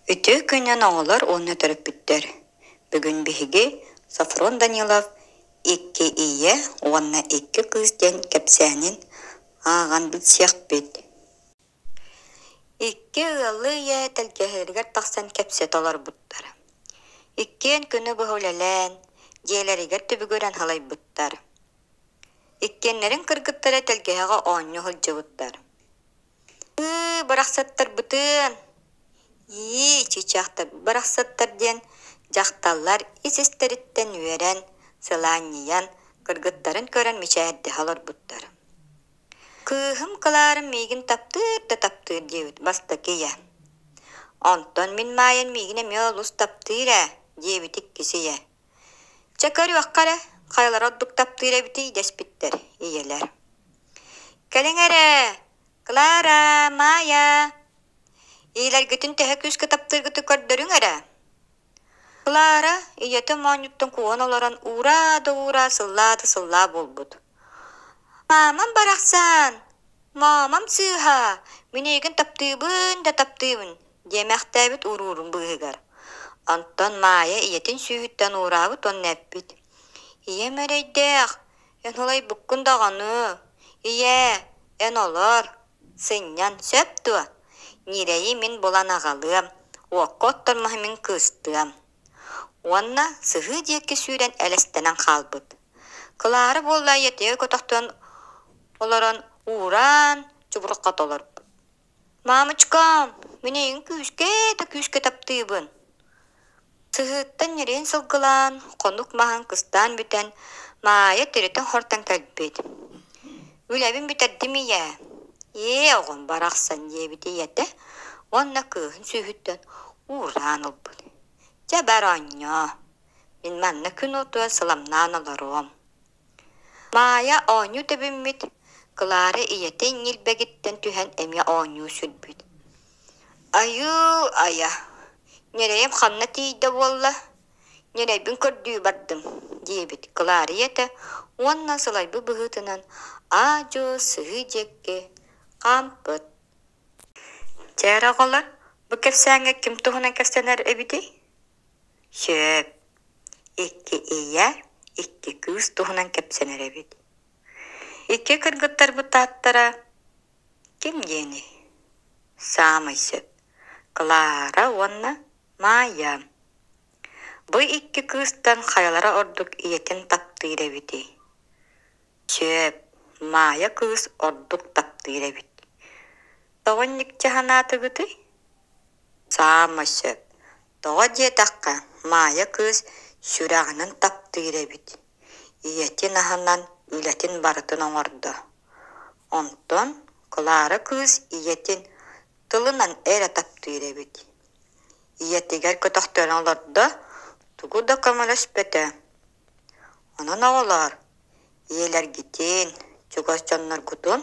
Үтүө күнүнэн оҕолор уонна төрөппүттэр! Бүгүн биһиги Софрон Данилов «Икки ийэ уонна икки кыыс» диэн кэпсээнин ааҕан билсиэхпит. Икки ыаллыы ийэ тэлгэһэлэригэр тахсан кэпсэтэ олорбуттар. Иккиэн күнү быһа үлэлээн, дьиэлэригэр түбүгүрэн халайбыттар. Иккиэннэрин кыргыттара тэлгэһэҕэ оонньуу сылдьыбыттар. Ыы, барахсаттарбытын! Ии, чыычаахтар барахсаттар диэн дьахталлар ис-истэриттэн үөрэн, сылаанньыйан, кыргыттарын көрөн мичээрдэһэ олорбуттар. Кыыһым Кылаарым миигин таптыыр да таптыыр диэбит бастакы ийэ. Онтон мин Маайам миигин эмиэ олус таптыыр ээ диэбит иккис ийэ. Чэ көрүөххэ эрэ, хайалара ордук таптыыр эбитий дэспиттэр ийэлэр. Кэлиҥ эрэ, Клара, Маайа, ийэлэргитин төһө күүскэ таптыыргытын көрдөрүҥ эрэ. Клара ийэтэ моонньуттан кууһан олорон уураа да уураа, сыллаа да сыллаа буолбут. Маамам барахсан, маамам сыыһа, мин эйигин таптыыбын да таптыыбын диэмэхтээбит уруурун быыһыгар. Онтон Маайа ийэтин сүүһүттэн уураабыт уонна эппит: «Ийэм эрэйдээх, эн ылайбыккын даҕаны, ийээ, эн олор, сынньан, сөп дуо? Ньирэйи мин булан аҕалыам, уокка оттор маһы мин кыыстыам» уонна сыһыы диэки сүүрэн элэстэнэн хаалбыт. Кылаара буолла ийэтигэр көтөхтөн олорон уураан чубурҕата олорбут. «Мамочкам, мин эйигин күүскэ да күүскэ таптыыбын» Сыһыыттан ньирэйин сылгылаан, хонук маһын кыстаан бүтэн, Маайа тиритэн-хортон кэлбит. «Үлэбин бүтэрдим ийээ» «Ээ, оҕом барахсан» диэбит ийэтэ уонна кыыһын сүүһүттэн уураан ылбыт. «Чэ, бар оонньоо, мин манна күн уотугар сыламнаан олоруом» Маайа оонньуу тэбиммит, Клара ийэтин ньилбэгиттэн түһэн эмиэ оонньуу сүлбүт. «Айыы-айа, ньирэйим ханна тиийдэ буолла, ньирэйбин көрдүү бардым» диэбит Клара ийэтэ уонна сылайбыт быһыытынан аа-дьуо сыһыы диэки хаампыт. Чэ эрэ оҕолор, бу кэпсээҥҥэ ким туһунан кэпсэнэр эбитий? Сөп, икки ийэ, икки кыыс туһунан кэпсэнэр эбит. Икки кыргыттарбыт ааттара ким диэний? Саамай сөп, Клара уонна Маайа. Бу икки кыыстан хайалара ордук ийэтин таптыыр эбитий? Сөп, Маайа кыыс ордук таптыыр эбит. Тоҕо инникчэ санаатыгытый? Саамай сөп. Тоҕо диэтэххэ, Маайа кыыс сүрэҕинэн таптыыр эбит, ийэтин аһынан үлэтин барытын оҥордо. Онтон Клара кыыс ийэтин тылынан эрэ таптыыр эбит. Ийэтигэр көтөхтөрөн олордо, тугу да көмөлөспөтө. Онон оҕолоор, ийэлэргитин, чугас дьонноргутун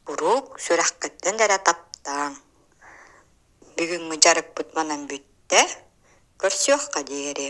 куруук сүрэххиттэн эрэ таптааҥ. Бүгүҥҥү дьарыкпыт манан бүттэ, көрсүөххэ диэри.